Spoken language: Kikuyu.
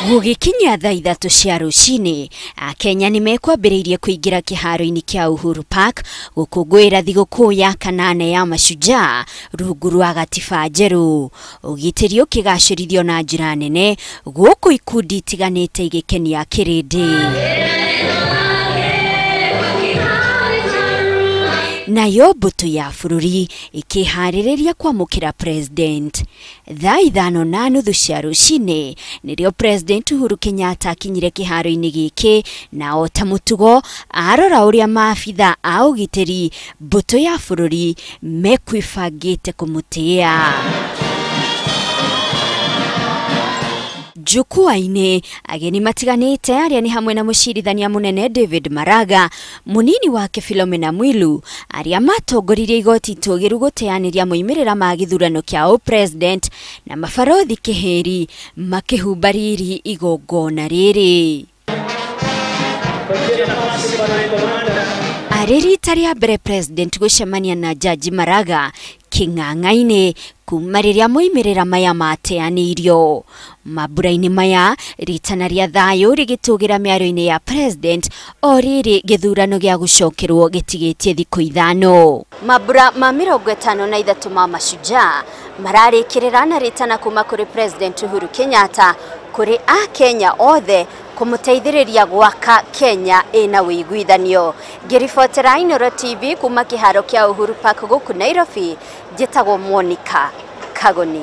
Gũgĩkinya thaa 3 cia rũcinĩ, Akenya nĩ mekwambĩrĩirie kũingĩra kĩharo-inĩ kĩa Uhuru Park gũkũngũĩra thigũkũ ya kanana ya Mashujaa rungu rwa gatiba njerũ. Ũgitĩri ũkĩgacĩrithio na njĩra nene gũkũ ikundi itiganĩte igĩkenia kĩrĩndĩ. Nayo mbũtũ ya bũrũri ĩkĩharĩrĩria kwamũkĩra president. Thaa 5:30 cia rũcinĩ nĩrĩo President Uhuru Kenyatta akinyire kĩharo-inĩ gĩkĩ, na o ta mũtugo arora ũrĩa maabitha a ũgitĩri mbũtũ ya bũrũri mekwĩbangĩte kũmũtĩĩa. Jukwaa-inĩ ageni matiganĩte arĩa nĩ hamwe na mũcirithania mũnene David Maraga, mũnini wake Philomena Mwilu, arĩa matongoririe igoti itũgĩru gũteanĩria moimĩrĩra ma gĩthurano kĩa ũpresident, na mabarothi Kĩhĩri makĩhumba riri igongona rĩrĩ. Arĩ rita rĩa mbere president gũcemania na Jaji Maraga kĩng'ang'a-inĩ kuma rĩrĩa moimĩrĩra maya mateanĩirio. Mambura-inĩ maya ritana rĩa thayũ rĩgĩtũgĩra mĩario-inĩ ya president o rĩrĩ gĩthurano gĩa gũcokerwo gĩtigĩtie thikũ 5. Mambura ma 53 ma Mashujaa mararĩkĩrĩra na rĩtana kuma kũrĩ President Uhuru Kenyatta kũrĩ Akenya othe kũmũteithĩrĩria gwaka Kenya ĩna ũiguithanio. Ngĩribotera Inooro TV kuma kĩharo kĩa Uhuru Park gũkũ Nairobi, njĩtagwo Monica Kagoni.